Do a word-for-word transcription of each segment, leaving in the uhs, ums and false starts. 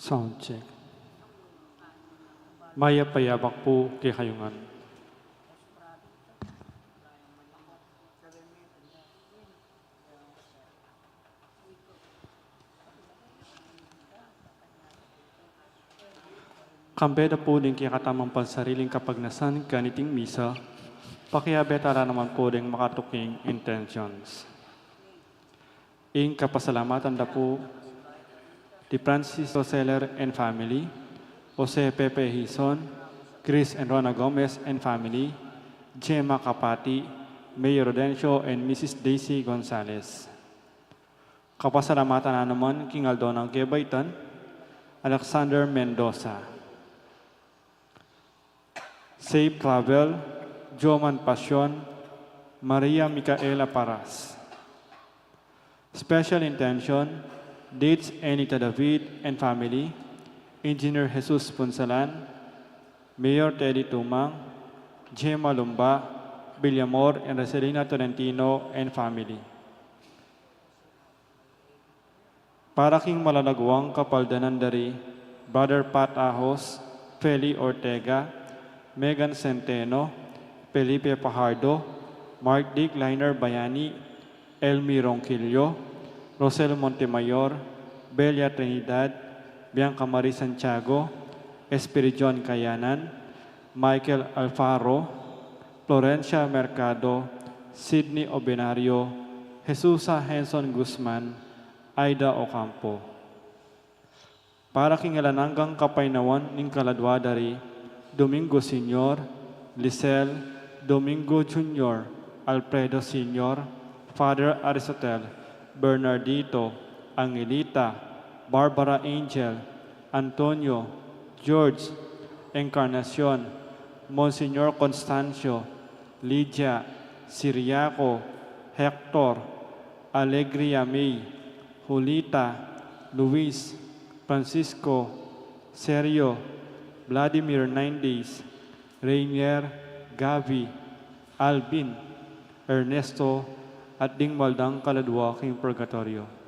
Sound check. Mayap a yabak pu kekayu ngan. Kambe da pu ding kekatamung pansariling kapagnasan kaniting misa, pakiabe tala naman pu ding makatuking intentions. Ing kapasalamatan da pu di Francis Roseller and family, Jose Pepe Hizon, Chris and Rona Gomez and family, Gemma Capati, Mayor Rodencio and Missus Daisy Gonzalez. Kapasalamatan na naman king aldo nang kebaitan, Alexander Mendoza. Safe travel, Joman Pasion, Maria Micaela Paras. Special intention, Dates Anita David and family, Engineer Jesus Punsalan, Mayor Teddy Tumang, Gemma Lumba, Villamor and Roselina Tolentino and family. Para king malalaguang kapaldanan dari Brother Pat Ahos, Feli Ortega, Megan Centeno, Felipe Fajardo, Mark Dick Liner Bayani, Elmi Ronquillo, Rosel Montemayor, Belia Trinidad, Bianca Marie Santiago, Espiridion Kayanan, Michael Alfaro, Florencia Mercado, Sydney Obenario, Jesusa Henson Guzman, Aida Ocampo. Para king alang anggang kapaynawan ning kaladua dari Domingo Senior, Lisel, Domingo Junior, Alfredo Senior, Father Aristotel, Bernardito, Angelita, Barbara Angel, Antonio, George, Encarnacion, Monsignor Constancio, Lydia, Siriaco, Hector, Alegria May, Julita, Luis, Francisco, Sergio, Vladimir Nine Days, Rainier, Gavi, Alvin, Ernesto, at ding maldang kaladua king purgatoryo.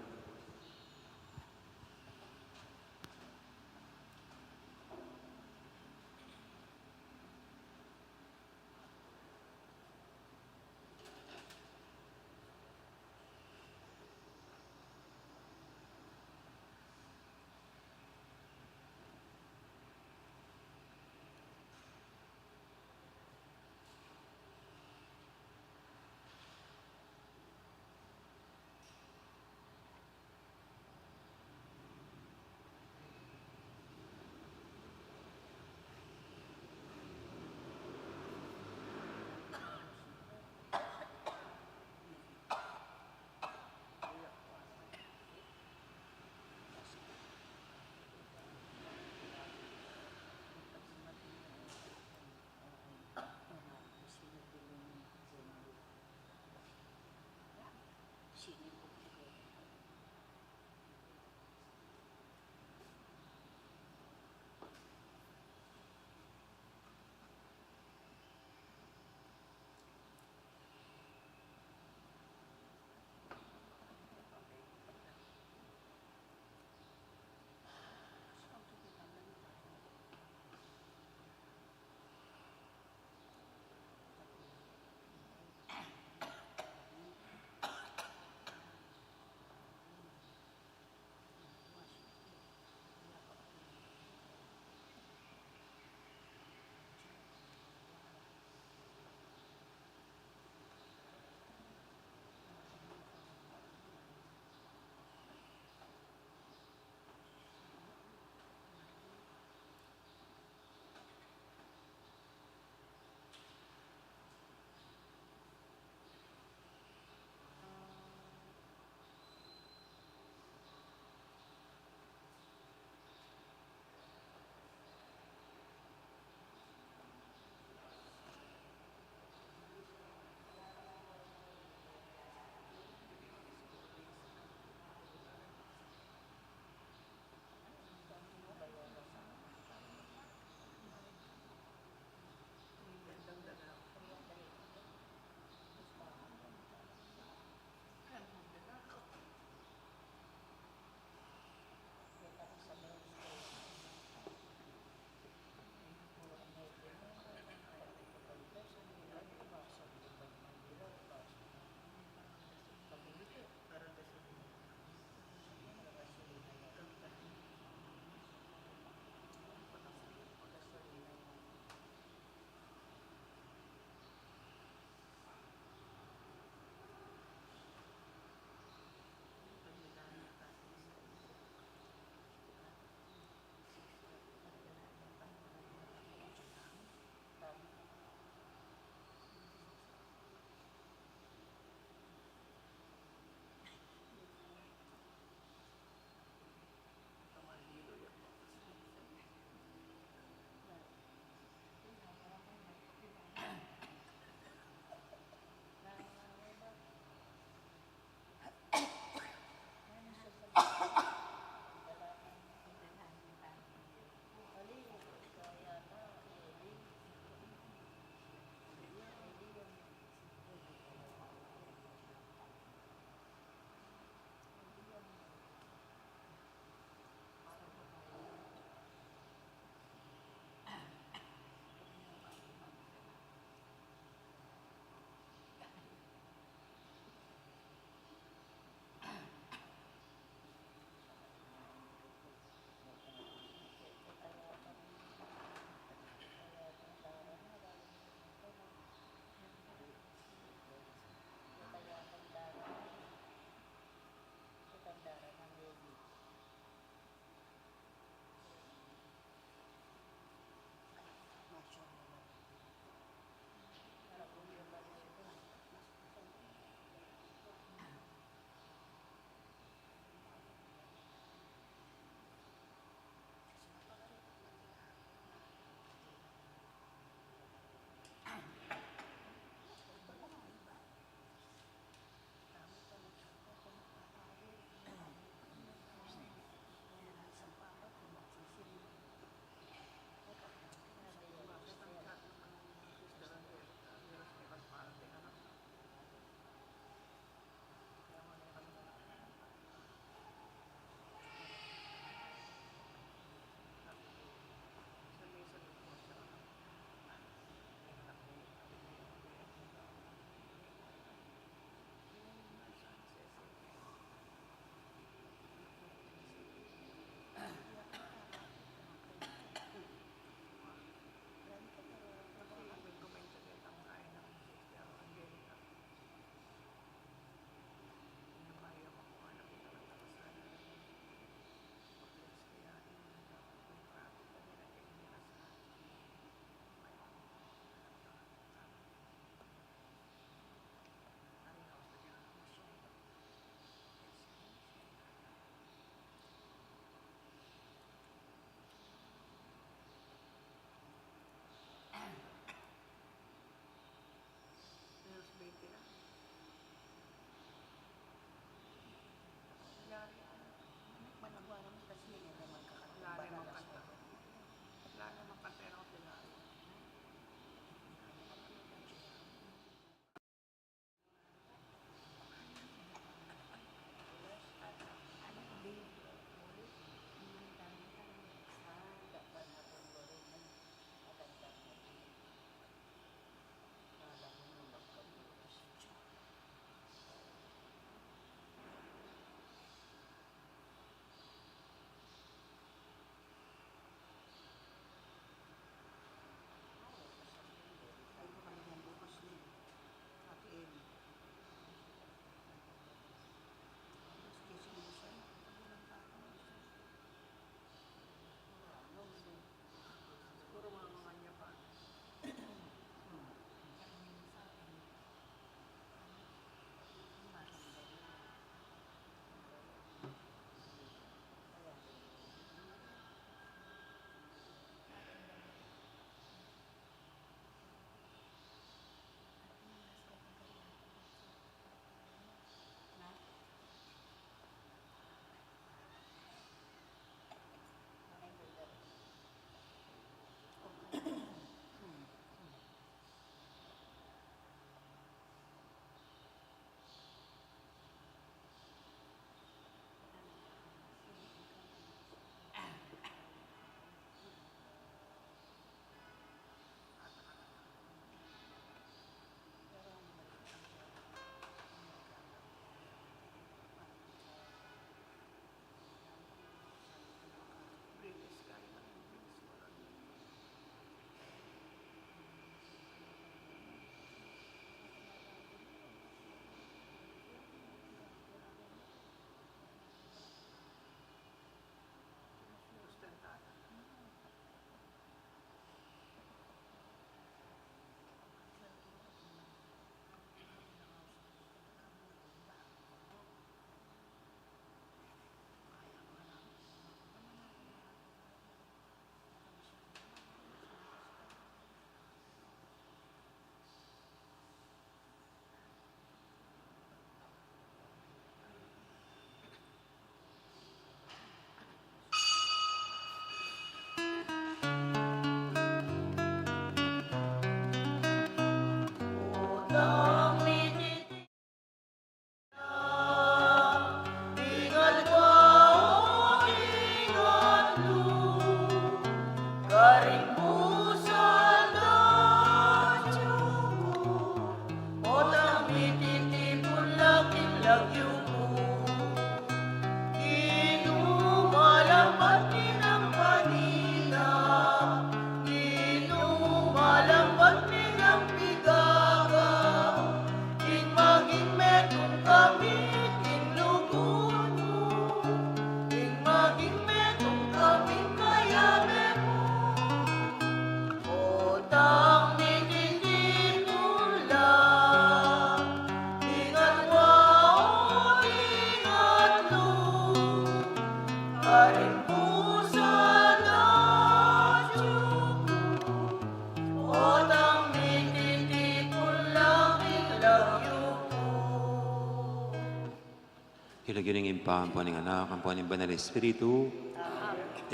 King lagyu ning Ibpa, ampo ning Anak, ampo ning Banal Espiritu.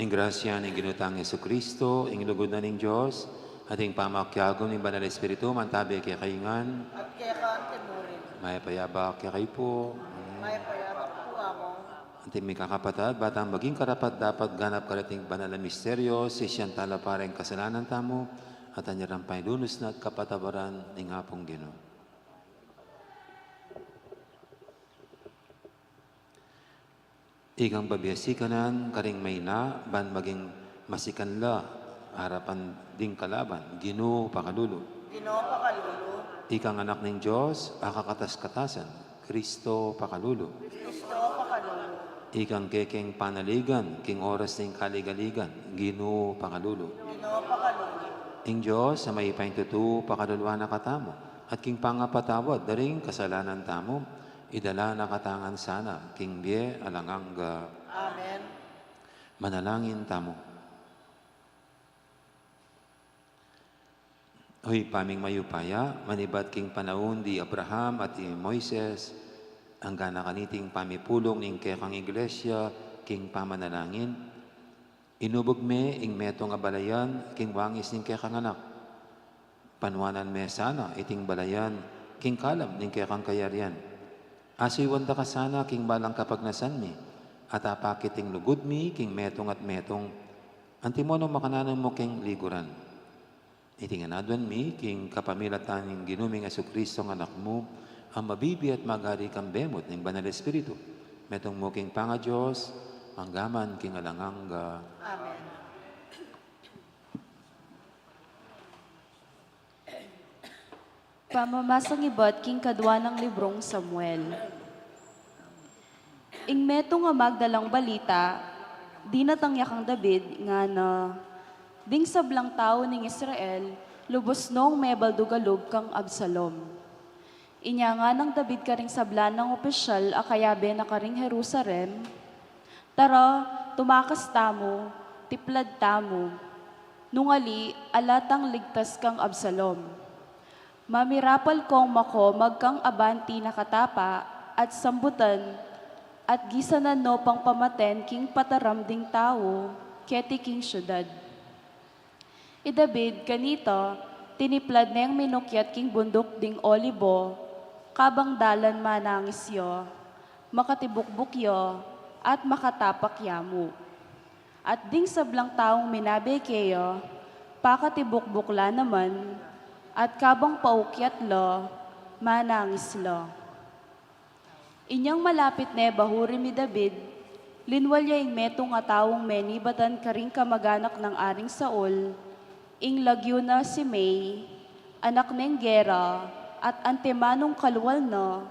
Ing grasya ning Ginu tang Jesucristo, ing lugud na ning Dios, at ing pamakiagum ning Banal Espiritu, mantabi kekayu ngan. At keka antimurin. Mayap a yabak kekayu pu. Mayap a yabak pu, Among. Anti mikakapatad, ba tang maging karapat-dapat ganap karating banal a misteryo, sisian tala pa ring kasalanan tamu, at anya rang pailunus na at kapatawaran ning Apung Ginu. Ikang babie sikanan karing maina, ban maging masikan la arapan ding kalaban. Ginu, pakalulu. Ginu, pakalulu. Ikang Anak ning Dios a kakatas-katasan, Kristo, pakalulu. Kristo, pakalulu. Ikang kekeng panaligan king oras ning kaligaligan, Ginu, pakalulu. Ginu, pakalulu. Ing Dios a mayupayang tutu, pakaluluan na katamu, at king pangapatawad da ring kasalanan tamu, idala na katamu ngan sana king bie alang angga. Amen. Manalangin tamu. O Ibpa ming mayupaya, manibat king panaun di Abraham at di Moises, angga na kaniting pamipulung ning kekang Iglesia king pamanalangin, inubug me ing metung a balayan king wangis ning kekang Anak. Panuanan me sana iting balayan king kalam ning kekang kayarian. Asuyuan da ka sana king balang kapagnasan mi, at apakit ing lugud mi king metung at metung, antimo nung makananu mu king liguran. Iti ngan aduan mi king kapamilatan ning Ginu ming Jesucristo a Anak mu, a mabibie at magari kambe mu at ning Banal Espiritu, metung mu king pangaDios, mangga man king alang angga. Amen. Pamamasang ibat king kadua nang librung Samuel. Ing metung a magdalang balita, dinatang ya kang David, ngana, ding sablang tau ning Israel, lubus nong mebaldug a lub kang Absalom. Inya ngana nang David karing sabla nang opisyal a kayabe na karing Jerusalem, "Tara, tumakas tamu, tiplad tamu. Nung ali, ala tang ligtas kang Absalom. Mamirapal kong makomag kang abanti na katapa at sambutan at gisanan no pang pamaten king pataram ding tau keti king siudad." I David kanita, tiniplad neng minukyat king bunduk ding Olibo, kabang dalan manangis ya, makatibukbuk ya, at makatapak ya mu. At ding sablang taung minabe keya, pakatibukbuk la naman, at kabang paukyat la, manangis la. Inyang malapit ne bahurim i David, linwal ya ing metung a taung menibatan karing kamaganak nang Aring Saul, ing lagyu na Simei, anak neng Gera, at antimanung kalwal na,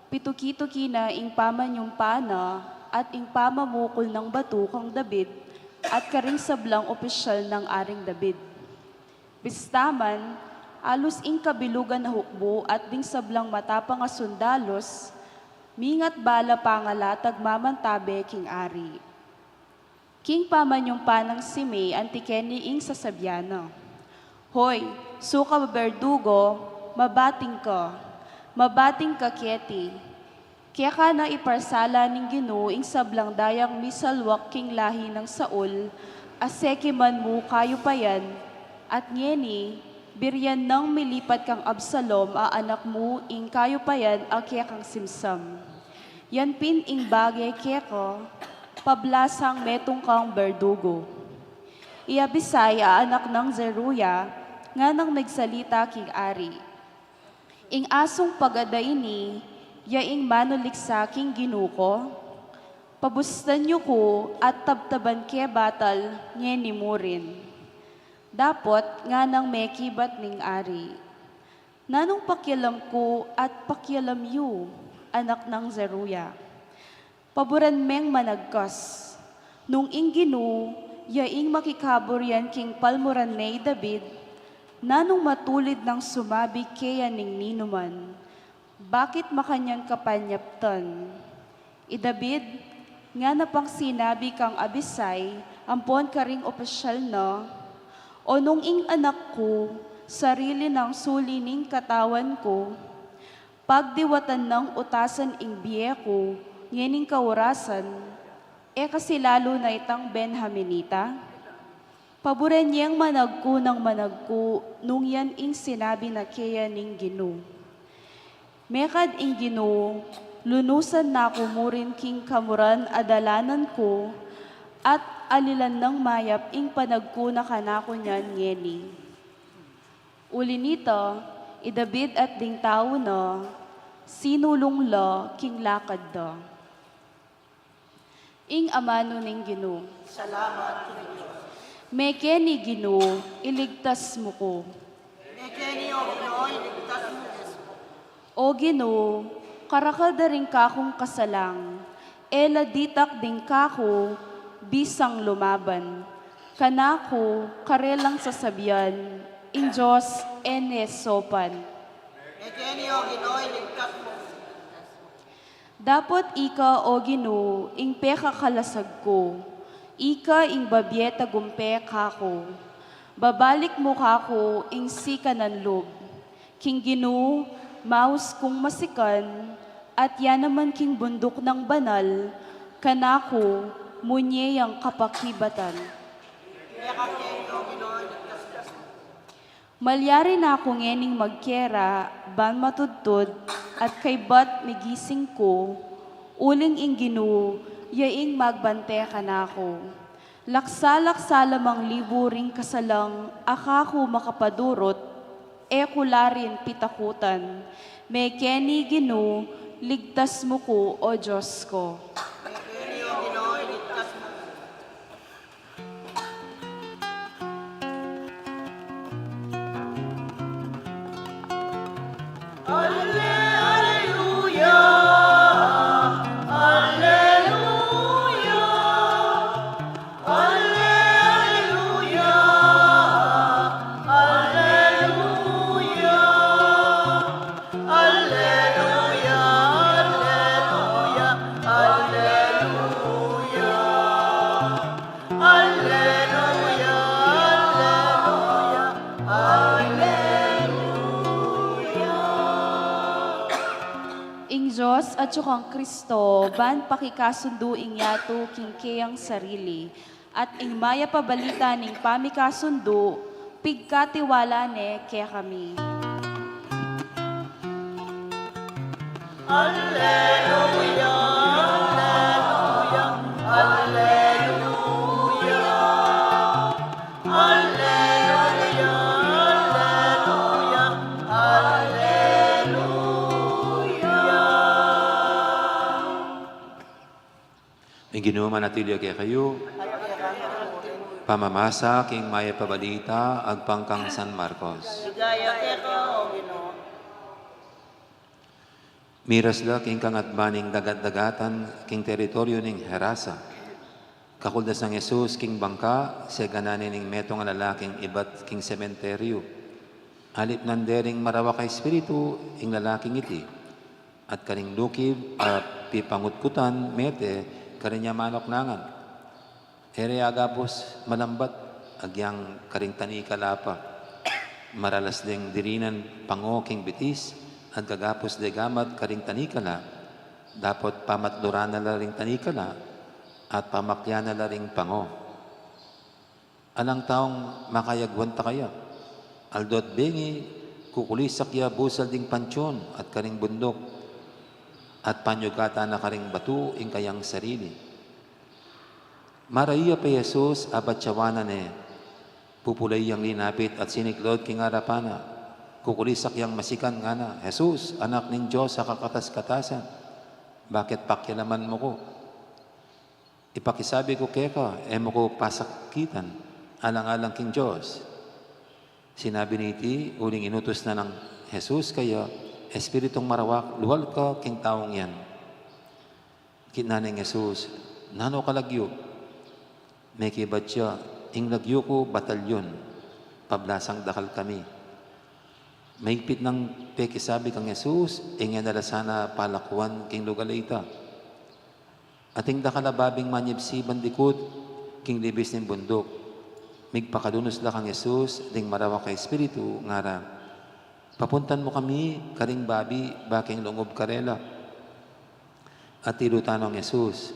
pituki-tuki na ing pamanyumpa na at ing pamamukul nang batu kang David at karing sablang opisyal nang Aring David. Bista man, alus ing kabilugan a hukbu at ding sablang matapang a sundalus, mingat bala pangalatag mamantabe king ari. King pamanyumpa nang Simei, anti keni ing sasabian na, "Hoy, suka a berdugo, mabating ka, mabating ka keti. Keka na iparsala ning Ginu ing sablang dayang misalwak king lahi nang Saul, a sekiman mu kayupayan, at ngeni, birian nang milipat kang Absalom a anak mu ing kayupayan a kekang simsam. Yan pin ing bage keka, pablasang metung kang berdugo." I Abisai a anak nang Zeruya, nganang nagsalita king ari, "Ing asung pagada ini, ya ing manuliksa king Ginu ko? Pabustan yu ku at tabtaban ke batal ngeni murin." Dapot nganang mekibat ning ari, "Nanung pakialam ku at pakialam yu, anak nang Zeruya? Paburan meng managkas. Nung ing Ginu, ya ing makikabur yan king palmuran ne i David, nanung matulid nang sumabi keya ning ninuman? Bakit makanyan ka panyaptan?" I David, ngana pang sinabi kang Abisai, ampon karing opisyal na, "O nung ing anak ku, sarili nang suli ning katawan ku, pagdiwatan nang utasan ing bie ku, Ngening kaurasan, e kasi lalu na itang Benjaminita? Paburen yeng managku nang managku nung yan ing sinabi na keya ning Ginu. Mekad ing Ginu, lunusan na ku murin king kamuran a dalanan ku, at alilan nang mayap ing panagku na kanaku niyan ngeni. Uli nita, i David at ding tau na, sinulung la king lakad da. Ing amanu ning Ginu. Salamat, Ginu. Mekeni Ginu, iligtas mu ku. Mekeni, O Ginu, iligtas mu ku. O Ginu, karakal da ring kakung kasalang, e la ditak ding kaku bisang lumaban. Kanaku, karelang sasabian, ing Dios e ne sopan. Mekeni, O Ginu, iligtas mu. Dapot ika, O Ginu, ing pekakalasag ku, ika ing babie tagumpe kaku. Babalik mu kaku ing sikanan lub. King Ginu, maus kung masikan, at ya naman king bunduk nang banal, kanaku, munye yang kapakibatan. Malyari na ku ngening magkera, ban matudtud, at kaybat migising ku, uling ing Ginu, ya ing magbante kanaku. Laksa-laksa la mang libu ring kasalang a kaku makapadurut, e ku la rin pitakutan. Mekeni Ginu, ligtas mu ku, O Dios ku. Ing Dios atyu kang Kristo, ban pakikasundu ing yatu king keyang sarili, at ing mayap a balita ning pamikasundu, pigkatiwala ne kekami. Alleluia, alleluia, alleluia. Alleluia, alleluia, alleluia. Ing Ginu manatili ya kekayu. Pamamasa king mayap a balita agpang kang San Marcos. Ligaya keka, O Ginu. Miras la king kangatban ning dagat-dagatan king teritoryu ning Gerasa. Kakuldas nang Jesus king bangka, seganan ne ning metung a lalaking ibat king sementeryu. Alipnan de ring marawak a espiritu ing lalaking iti, at karing lukib a pipangutkutan mete karing manuknangan. E re agapus malambat, agyang karing tanikala pa. Maralas deng dirinan pango king bitis, at gagapus de gamat karing tanikala, dapot pamatluran na la ring tanikala, at pamakyan na la ring pango. Alang taung makayagwan ta kaya? Aldo at bengi, kukulisak ya busal ding pantiun at karing bunduk, at panyugatan na karing batu ing kayang sarili. Maraya pa i Jesus, abat ya wanan ne, pupulay yang linapit at siniklaud king arapan na. Kukulisak yang masikan, ngana, "Jesus, Anak ning Dios a kakatas-katasan, bakit pakialaman mu ku? Ipakisabi ku keka, e mu ku pasakitan, alang-alang king Dios." Sinabi niti, uling inutus na nang Jesus kaya, "Espiritung marawak, lual ka king taung yan." Kitnan neng Jesus, "Nanu ka lagyu?" Mekibat ya, "Ing lagyu ku, Batalyun, pablasang dakal kami." Maigpit nang pekisabi kang Jesus, e ngana la sana palakuan king lugal a ita. Ating dakal a babing manyibsiban dikut king libis ning bunduk. Migpakalunus la kang Jesus ding marawak a espiritu, ngara, "Papuntan mu kami karing babi, bakeng lungub karela." At tilutan nong Jesus,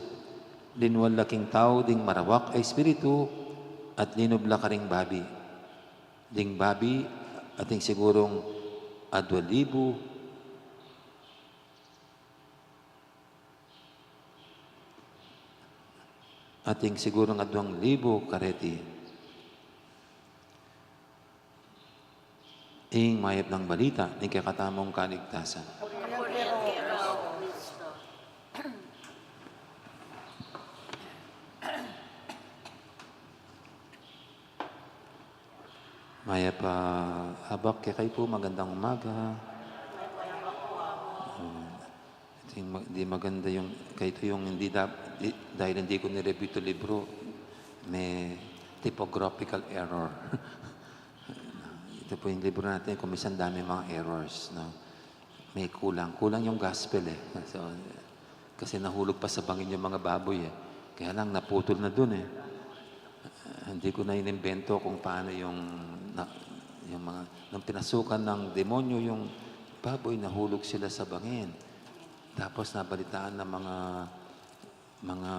linwal la king tau ding marawak a espiritu, at linub la karing babi. Ding babi, ating sigurung adwa libu, ating sigurung adwang libu kareti. Ing mayap nang balita ning kekatamung kaligtasan. Mayap a abak kekayu pu, magandang umaga. Ito yung ma-, di maganda yung, kaya ito yung hindi dap-, di, dahil hindi ko ni-review ito libro, may typographical error. Ito po yung libro natin, kung minsan dami mga errors, no? May kulang. Kulang yung gospel eh. So, kasi nahulog pa sa bangin yung mga baboy eh. Kaya lang, naputol na dun eh. Ah, hindi ko na inimbento kung paano yung, na, yung mga, nung pinasukan ng demonyo yung baboy, nahulog sila sa bangin. Tapos nabalitaan ng mga, mga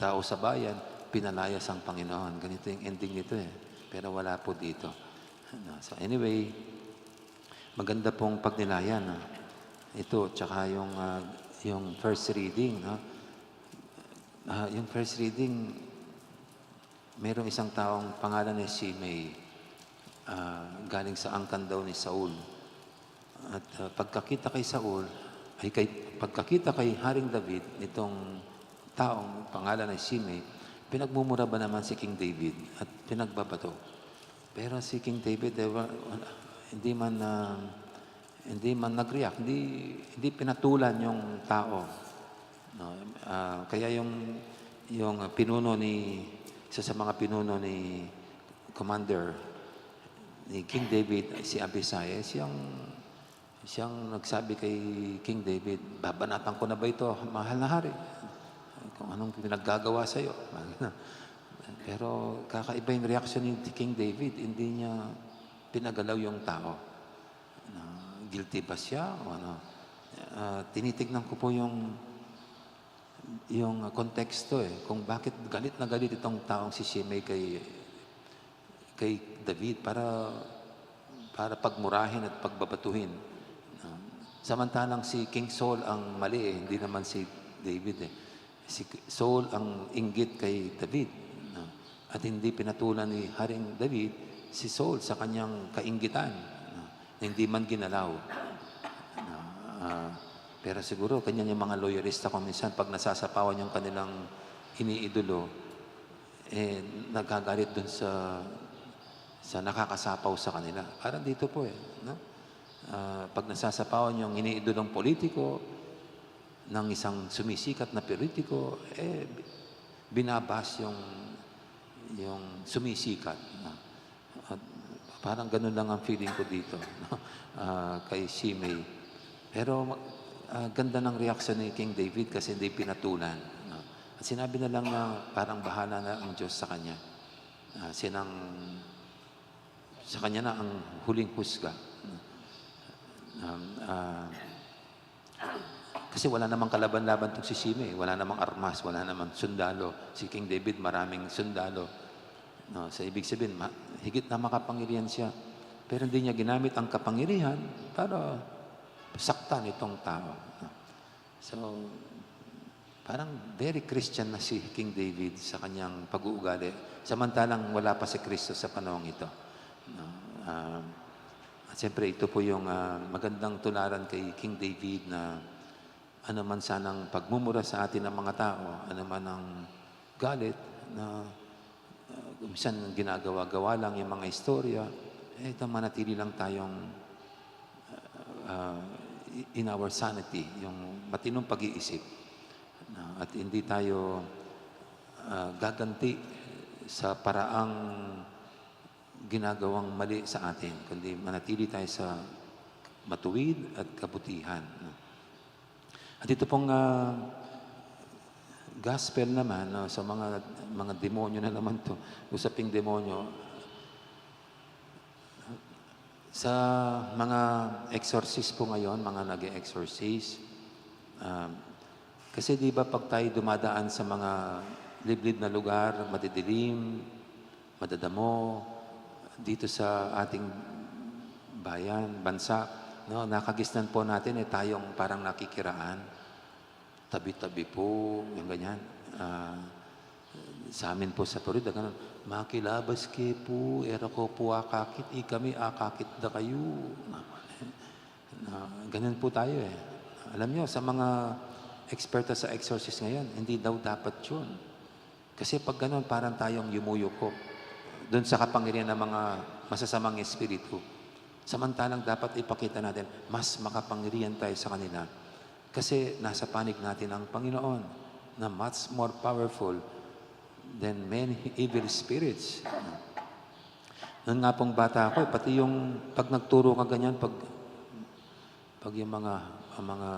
tao sa bayan, pinalayas ang Panginoon. Ganito yung ending nito eh. Pero wala po dito. Ano, so anyway, maganda pong pagnilayan, ah. Ito, tsaka yung, ah, yung first reading, no? Ah, yung first reading, merong isang taong pangalan ni Simei, ah, galing sa angkan daw ni Saul. At, ah, pagkakita kay Saul, ay kay, pagkakita kay Haring David, nitong taong pangalan ni Simei, pinagmumura ba naman si King David at pinagbabato. Pero si King David, eh, wa-, wala, hindi man, ah, hindi man nag-react, hindi, hindi pinatulan yung tao. No? Ah, kaya yung, yung pinuno ni, isa sa mga pinuno ni Commander, ni King David, si Abisai, eh, siyang, siyang nagsabi kay King David, "Babanatan ko na ba ito, mahal na hari? Kung anong pinaggagawa sa'yo?" Pero kakaiba yung reaksyon ni King David, hindi niya pinagalaw yung tao. Na guilty ba siya o ano? Ah, tinitignan ko po yung, yung konteksto eh, kung bakit galit na galit itong taong si Shimei kay, kay David para, para pagmurahin at pagbabatuhin. Ah, samantalang si King Saul ang mali eh, hindi naman si David eh. Si Saul ang inggit kay David, no? At hindi pinatulan ni Haring David si Saul sa kanyang kainggitan, no? Na hindi man ginalaw, no? Ah, pero siguro kanya yung mga loyalista kung minsan pag nasasapawan yung kanilang iniidolo, eh, nagagalit dun sa, sa nakakasapaw sa kanila. Parang dito po eh, no? Ah, pag nasasapawan yung iniidolong politiko, ng isang sumisikat na politiko, eh, bi-, binabas yung, yung sumisikat, no? At parang ganun lang ang feeling ko dito, no? Ah, kay Shimei. Pero, ah, ganda ng reaksyon ni King David kasi hindi pinatulan, no? At sinabi na lang na parang bahala na ang Diyos sa kanya. Ah, sinang, sa kanya na ang huling husga, no? Um, ah, Kasi wala namang kalaban-laban tong si Shimei, wala namang armas, wala namang sundalo. Si King David, maraming sundalo. No, so, ibig sabihin, ma-, higit na makapangyarihan siya. Pero hindi niya ginamit ang kapangyarihan para saktan itong tao. No? So, parang very Christian na si King David sa kanyang pag-uugali. Samantalang wala pa si Kristo sa panahong ito. No? Um, at siyempre, ito po yung, ah, magandang tularan kay King David na ano man sanang pagmumura sa atin ng mga tao, ano man ang galit na, ah, minsan ginagawa-gawa lang yung mga istorya, eh, ito manatili lang tayong, ah, in our sanity, yung matinong pag-iisip. Na, at hindi tayo, ah, gaganti sa paraang ginagawang mali sa atin, kundi manatili tayo sa matuwid at kabutihan, no? At ito pong, ah, gospel naman, no, sa mga, mga demonyo na naman 'to, usaping demonyo. Sa mga exorcist po ngayon, mga nag-e-exorcise, ah, Kasi di ba, pag tayo dumadaan sa mga liblib na lugar, madidilim, madadamo, dito sa ating bayan, bansa, no, nakagisnan po natin, eh, tayong parang nakikiraan. Tabi-tabi po, yung ganyan. Ah, sa amin po sa Florida, ganun, "Makilabas ke po, e ra ko po akakit, ikami akakit da kayu." Na, ganun po tayo eh. Alam nyo, sa mga eksperto sa exorcist ngayon, hindi daw dapat yun. Kasi pag ganun, parang tayong yumuyuko dun sa kapangyarihan ng mga masasamang espiritu. Samantalang dapat ipakita natin, mas makapangyarihan tayo sa kanila. Kasi nasa panig natin ang Panginoon na much more powerful than many evil spirits. Noon nga pong bata ako, pati yung pag nagturo ka ganyan, pag, pag yung mga, ang mga,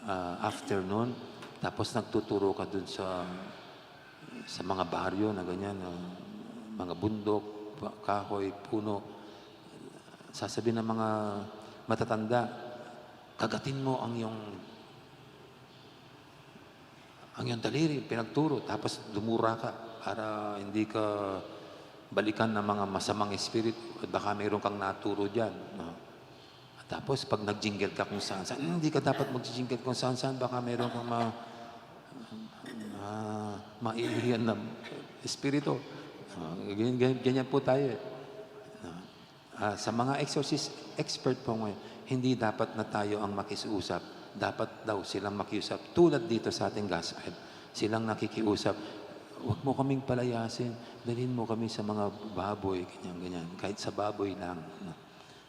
ah, afternoon, tapos nagtuturo ka dun sa, sa mga baryo na ganyan, ah, mga bundok, pa-, kahoy, puno, sasabihin ng mga matatanda, "Kagatin mo ang iyong, ang iyong daliri, pinagturo, tapos dumura ka para hindi ka balikan ng mga masamang espiritu at baka mayroon kang naturo diyan," no? At tapos pag nagjingle ka kung saan-saan, "Hmm, hindi ka dapat magjingle kung saan-saan, baka mayroon kang ma-, ah, maiihiyan na espiritu." Ah, ganyan, ganyan, ganyan po tayo eh. Ah, sa mga exorcist expert po ngayon, hindi dapat na tayo ang makiusap. Dapat daw silang makiusap. Tulad dito sa ating gospel, silang nakikiusap. "Huwag mo kaming palayasin. Dalhin mo kami sa mga baboy," ganyan, ganyan. Kahit sa baboy lang, no?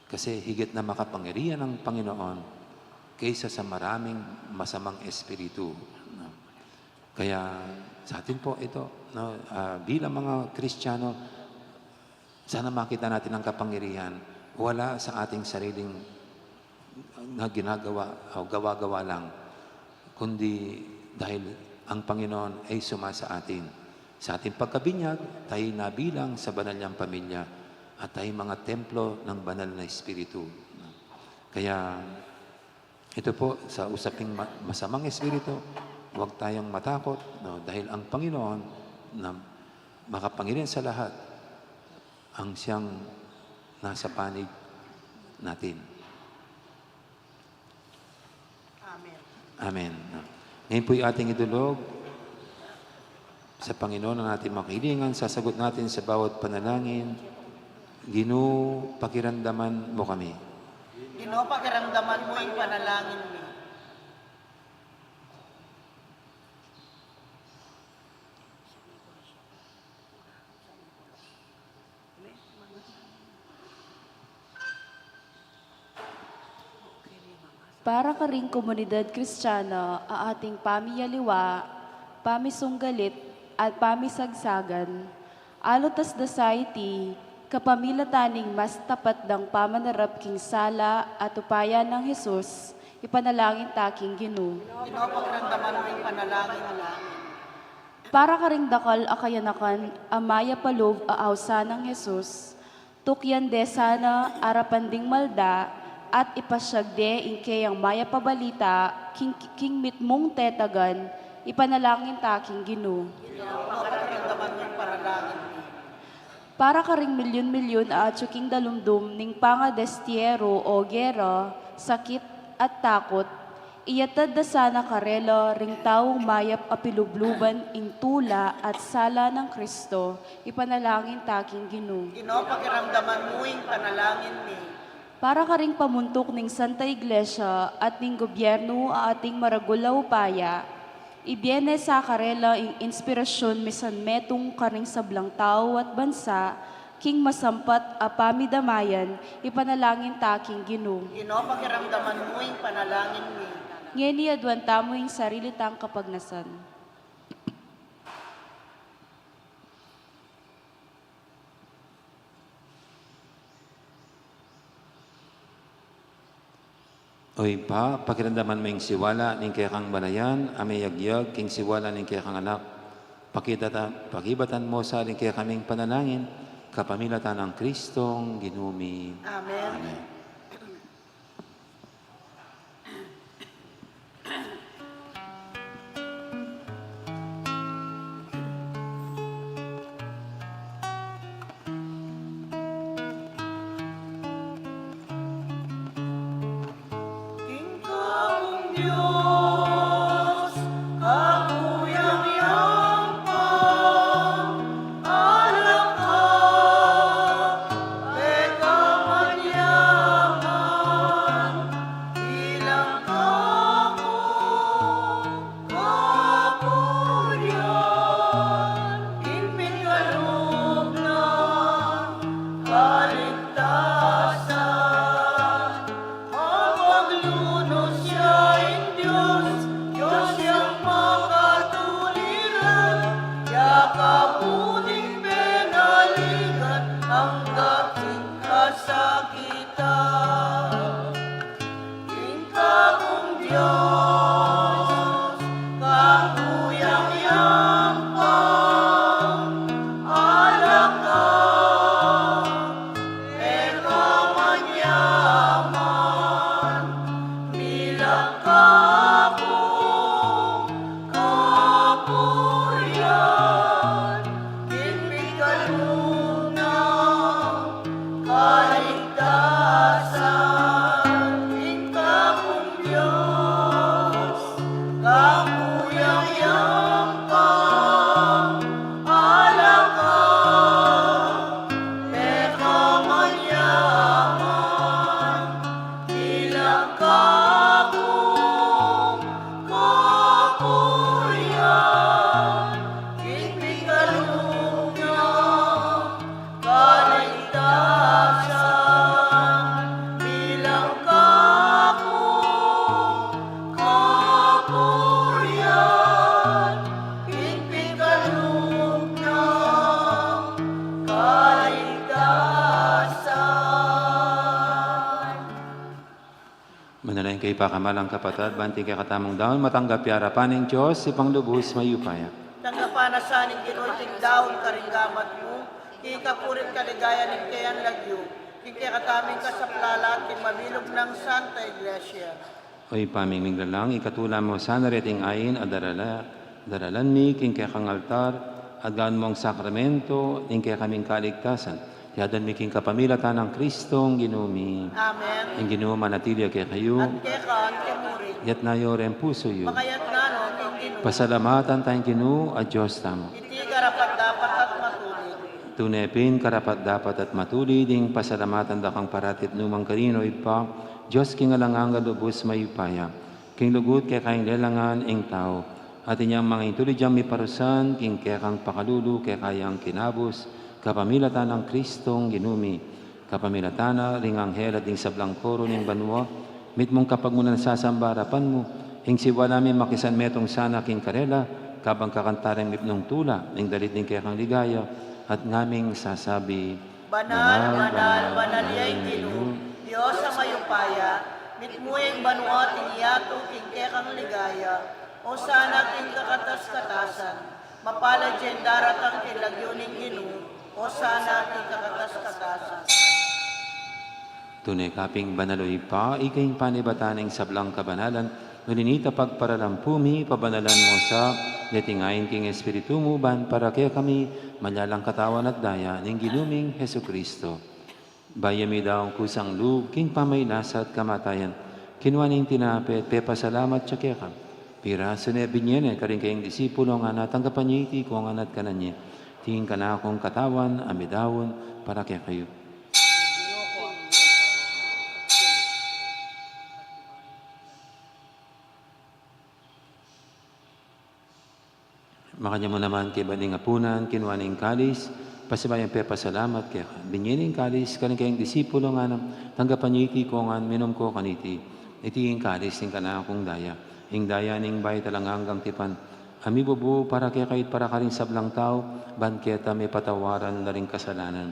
Kasi higit na makapangyarihan ang Panginoon kaysa sa maraming masamang espiritu, no? Kaya sa atin po ito, no? Ah, bilang mga Kristiyano, sana makita natin ang kapangyarihan, wala sa ating sariling na ginagawa o gawa-gawa lang, kundi dahil ang Panginoon ay suma sa atin. Sa ating pagkabinyag, tayo nabilang sa banal niyang pamilya at tayo mga templo ng banal na Espiritu. Kaya ito po, sa usaping ma-, masamang espiritu, huwag tayong matakot, no? Dahil ang Panginoon na makapangyarihan sa lahat, ang siyang nasa panig natin. Amen. Amen. Ngayon po'y ating idulog sa Panginoon ang ating mga kahilingan. Sasagot natin sa bawat panalangin, "Ginu, pakiramdaman mo kami." Ginu, pakiramdaman mo ing panalangin mi. Para karing komunidad Kristiyana, a ating pamiyaliwa, pamisunggalit, at pamisagsagan, Alutas da sa iti kapamilatan ning mas tapat dang pamanarap king sala at upaya nang Jesus, ipanalangin ta king Ginu. Ginu, pakiramdaman mo ing panalangin mi. Para karing dakal a kayanakan a mayap a lub a ausan nang Jesus, tukyan de sana arapan ding malda at ipasyag de ing keyang mayap a balita king, king mitmung tetagan, ipanalangin ta king Ginu. Ginu, pakiramdaman mo ing panalangin mi. Para karing milyun-milyun a atyu king dalumdum ning pangadestiyero o gera, sakit, at takut, iyatad da sana karela ring taung mayap a pilubluban ing tula at sala nang Kristo, ipanalangin ta king Ginu. Ginu, pakiramdaman mo ing panalangin mi. Para karing pamuntuk ning Santa Iglesia at ning gobyernu a ating maragul a upaya, ibie ne sa karela ing inspirasyun misan metung karing sablang tau at bansa, king masampat a pamidamayan, ipanalangin ta king Ginu. Ginu, pakiramdaman mo ing panalangin mi. Ngeni aduan tamu ing sarili tang kapagnasan. O Ibpa, pakiramdaman mo ing siwala ning kekang balayan a miyagyag king siwala ning kekang Anak. Pakita-, pakibatan mo sa ring kekaming panalangin, kapamilatan nang Kristong Ginu mi. Amen. Amen. Dios, kakuyang yang pang alaka, pekamanyaman, bilang kaku kapurian, ing pikalub nang kaligtasan. Apaglunus ya ing Dios, Dios yang makatuliran, ya kaputing penaligan, angga king kasakitan. Ing kakung Dios, kakuyang yang pang alaka, pekamanyaman, bilang kaku kapurian, ing pikalub nang kaligtasan. Ing kakung Dios, kakuyang yang pang alaka, pekamanyaman, bilang kaku kapurian, ing pikalub nang kaligtasan, bilang kaku kapurian, ing pikalub nang kaligtasan. Manalangin kayu, pakamalan kung kapatad, ban ing kekatamung daun matanggap ya arapan ning Dios, Ibpang lubus mayupaya. Tanggapan na sa ning Ginu iting daun karing gamat mu, king kapurian at kaligayan ning kayang lagyu, king kekatamung kasaplalan at king mabilug nang Santa Iglesia. O Ibpa ming miglalang, ikatula mu sana reting ain a darala-, daralan mi king kekang altar, at gawan mung sakramento ning kekaming kaligtasan. Iti adwan mi king kapamilatan nang Kristong Ginu mi. Amen. Ing Ginu manatili ya kekayu. At keka mu rin. Iyatas yu ring pusu yu. Makayatas no king Ginu. Pasalamatan taya ing Ginu a Dios tamu. Iti karapat-dapat at matulid. Tune pin karapat-dapat at matulid ing pasalamatan da kang parati at nu man karin, o Ibpa, Dios king alang angga, lubus mayupaya. King lugud keka ing lelangan ing tau, at inyang mangintulid yang miparusan king kekang pakalulu, keka yang kinabus, kapamilatan nang Kristong Ginu mi. Kapamilatan na ring anghel at ding sablang koro ning banua, mitmung kapagmulan sasamba arapan mu, ing siwala mi makisanmetung sana king karela, kabang kakanta ring mipnung tula ning dalit ning kekang ligaya, at ngaming sasabi, Banal, banal, banal ya ing Ginu, Dios a mayupaya, mitmu ya ing banua at ing yatu king kekang ligaya. Osana king kakatas-katasan. Mapalad ya ing daratang king lagyu ning Ginu. Osana king kakatas-katasan. Tune ka pin banal, o Ibpa, ika ing panibatan ning sablang kabanalan, uli na nita pagparalan pu mi, pabanalan mu sa, deting ain king Espiritu mu, ban para kekami, maging katawan at daya ning Ginu ming Jesucristo. Bayu ya midaun kusang lub king pamagkasakit at kamatayan, kinua ne ing tinape, pepasalamat ya keka, pirasu ne, binie ne karing kayang disipulo, ngana, tanggapan ye iti kong ngan at kanan ye, iti ing kanakung katawan a midaun para kekayu. Makanyan mu naman kaybat ning apunan, kinua ne ing kalis, pasibayu yang pepasalamat keka, binie ne ing kalis karing kayang disipulo, ngana, tanggapan ye iti kong ngan, minum ko kaniti, iti ing kalis ning kanakung daya, ing daya ning bayu at alang anggang tipan, a mibubu para kekayu at para karing sablang tau, ban keta mipatawad la ring kasalanan.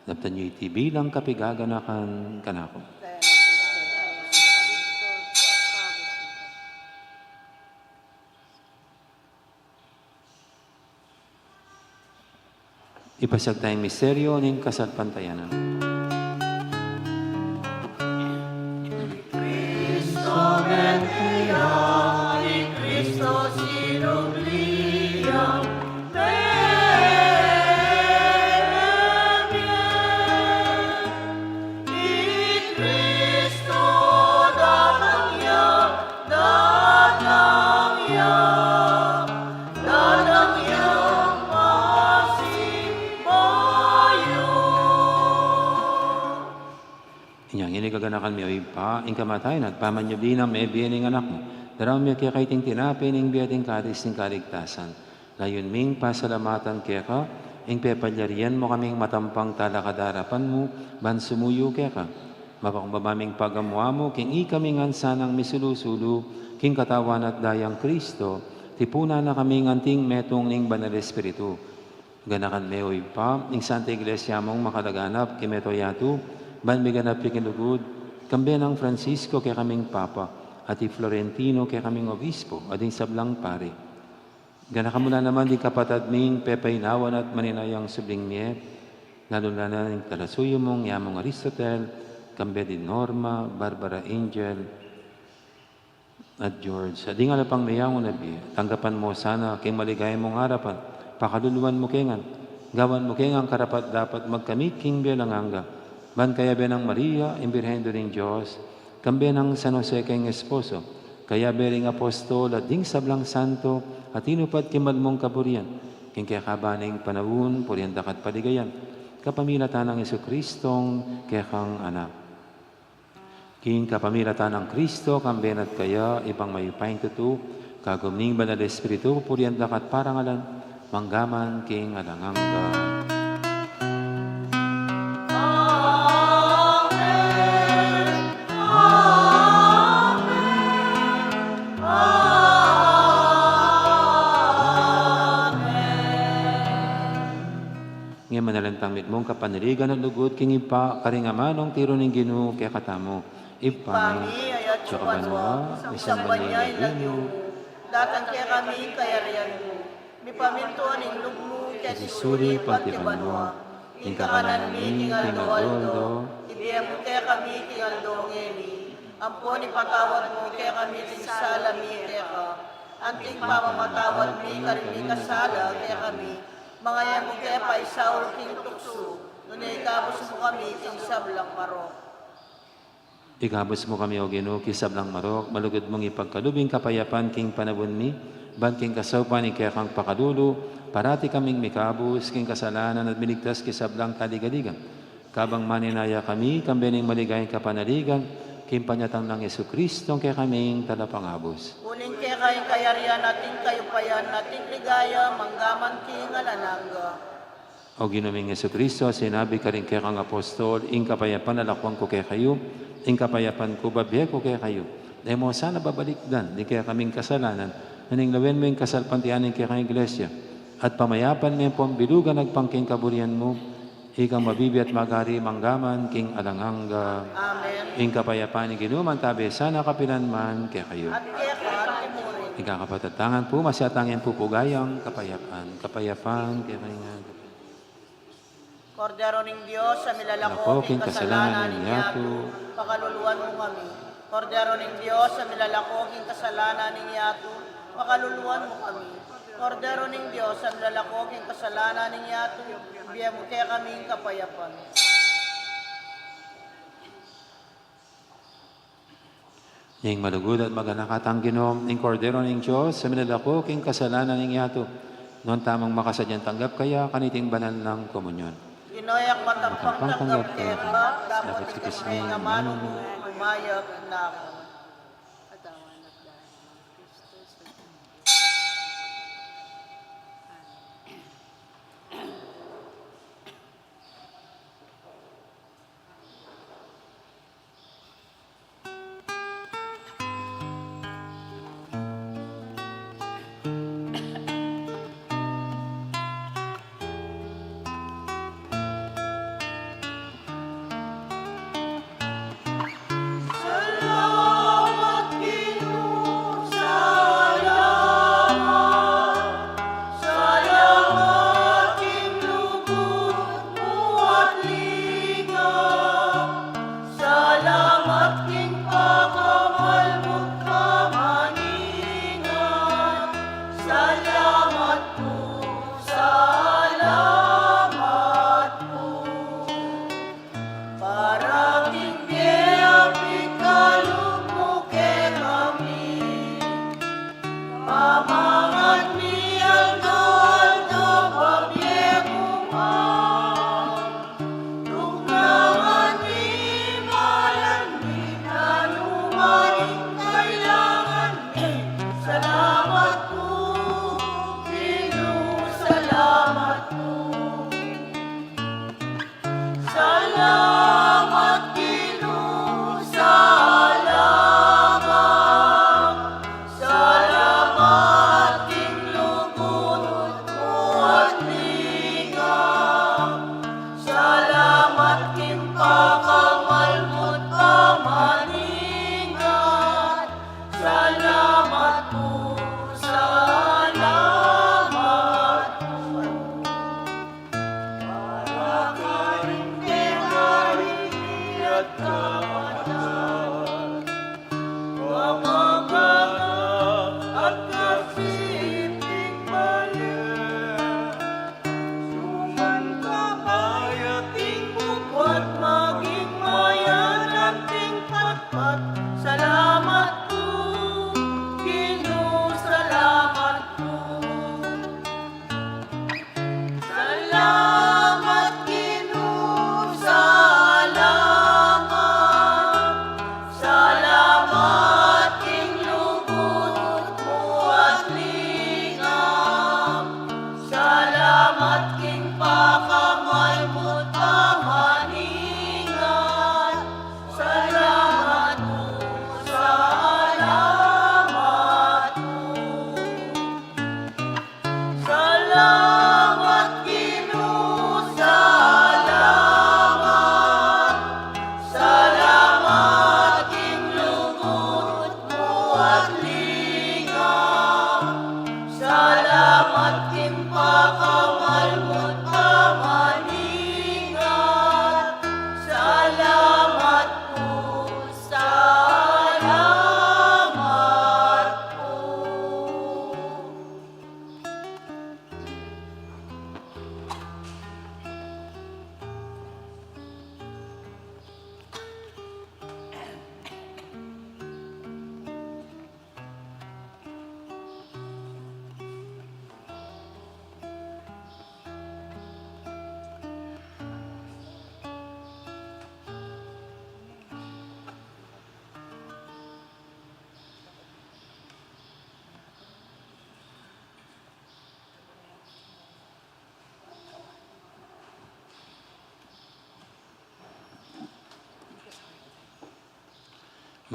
Daptan ye iti bilang kapaganakan kanaku. Ipasiag taya ing misteryu ning kasalpantayanan. Cristo mete ya, i Cristo sinubli ya, mete ya, i Cristo datang ya, datang Ibpa, ing kamatayan at pamanyubli nang mebie ning Anak mu, daraun mi keka iting tinape ning bie at ing kalis ning kaligtasan. Layun ming pasalamatan keka ing pepalyarian mu kaming matampang talakad king arapan mu ban sumuyu keka. Mapakumbaba ming pagamu-amu king ikami ngan sanang misulu-sulu king katawan at dayang Kristo, tipunan na kaming anting metung ning Banal Espiritu. Ganakan me, o Ibpa, ing Santa Iglesia mung makalaganap king mabilug a yatu, ban miganap ya king lugud, kambe nang Francisco kekaming Papa, at i Florentino kekaming Obispo, at ding sablang pari. Ganakan mu la naman ding kapatad ming pepainawan at maninayang subling mie, lalu na ning talasuyu mung Yamung Aristotel, kambe di Norma, Barbara, Angel, at George, at ding ala pang meyangu na bie, tanggapan mu sana king maligaya mung arapan, pakaluluan mu ke ngan, gawan mu ke ngan karapat-dapat magkamit king bie alang angga, ban kayabe nang Maria, ing Birhen Indu ning Dios, kambe nang San Jose keng esposo, kayabe ring apostol at ding sablang santo a tinupad king mal mung kaburian, king kekaban ning panaun, purian da ka at paligayan, kapamilatan nang Jesucristong kekang Anak. King kapamilatan nang Kristo, kambe na at kaya, Ibpang mayupayang tutu, kagum ning Banal Espiritu, purian da ka at parangalan, mangga man king alang angga. Amen. Amen. Amen. Ngeni manalangin tamu mitmung kapanaligan at lugud king Ibpa, karing amanung tiru ning Ginu kekatamu. Ibpa mi, atsu ka banua, misamban ya ing lagyu mu, datang kekami ing kayarian mu, mipamintuan ing lub mu keti sulip anti banua. Ing kakanan mi king aldo-aldo, ibie mu kekami king aldo ngeni. Ampon ipatawad mu kekami ring sala mi keka, anti ing pamamatawad mi karing mikasala kekami. Manga e mu ke paisaul king tuksu, nune ikabus mu kami king sablang marok. Ikabus mu kami, O Ginu, king sablang marok, malugud mung ipagkalub ing kapayapan king panaun mi, ban king kasaupan ning kekang pakalulu, parati kaming mikabus king kasalanan at miligtas king sablang kaligaligan. Kabang maninaya kami, kambe ning maligayang kapanaligan, king panyatang nang Jesucristong kekaming Talapangabus. Uling keka ing kayarian at ing kayupayan at ing ligaya, mangga man king alang angga. O Ginu ming Jesucristo, sinabi karing kekang apostol, ing kapayapan lalakwan ku kekayu, ing kapayapan ku babie ku kekayu. E mu sana babalikdan ding kekaming kasalanan, nune lawen mu ing kasalpantayanan ning kekang Iglesia, at pamayapan me ampon bilugan agpang king kaburian mu, ikang mabibie at magari mangga man king alang angga. Amen. Ing kapayapan ning Ginu mantabe sana kapilan man kekayu. At keka mu rin. Ing kakapatad tang ampo, masyat tang ampo pu gayang kapayapan, kapayapan kekayu ngan. Kordero ning Dios, a milalako king kasalanan ning yatu, pakaluluan mu kami. Kordero ning Dios, a milalako king kasalanan ning yatu, pakaluluan mu kami. Kordero ning Dios, a milalako king kasalanan ning yatu, ibie mu kekami ing kapayapan. Ing malugud at maganaka tang Ginu, ing Kordero ning Dios, a milalako king kasalanan ning yatu, nuan tamung makasadyang tanggap kaya kaniting banal nang komunyon. Ginu, e ku matampang tanggap keka, dapot ikit me ing amanu mu, mayap na ku.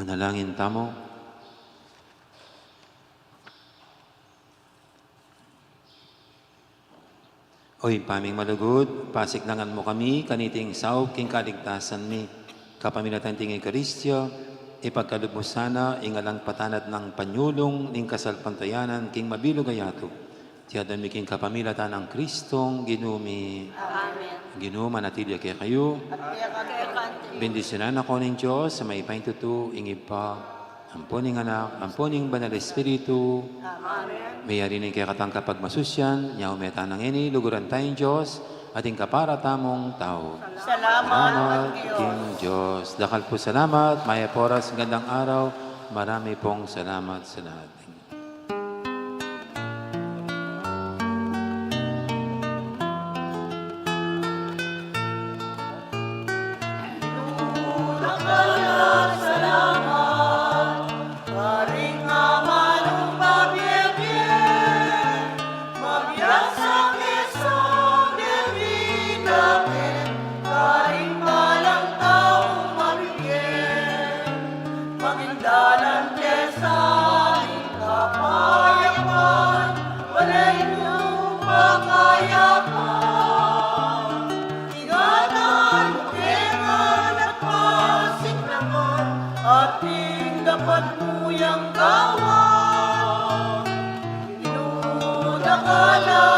Manalangin tamu. O Ibpa ming malugud, pasiknangan mu kami kaniting saup king kaligtasan mi. Kapamilatan ning Eukaristia, ipagkalub mu sana ing alang patanad nang panyulung ning kasalpantayanan king mabilug a yatu. Iti adwan mi king kapamilatan nang Kristong Ginu mi. Amen. Ginu manatili ya kekayu. At kekayu naman. Bendisyunan na kayu ning Dios a mayupaya king tutu, ing Ibpa, ampo ning Anak, ampo ning Banal Espiritu. Amen. Meyari ne ing kekatang kapagmasusyan, nya ume tana ngeni, luguran taya ing Dios, at ing kapara tamung tau. Salamat, salamat king Dios. Dakal pung salamat, mayap a oras, magandang araw, marami pong salamat sa lahat. Maging dalan ke sa kapayapan, walay mu pakayapan. Ingatan mu kami at pasiknangan, ating dapat mu yang gawan. Inuna ka na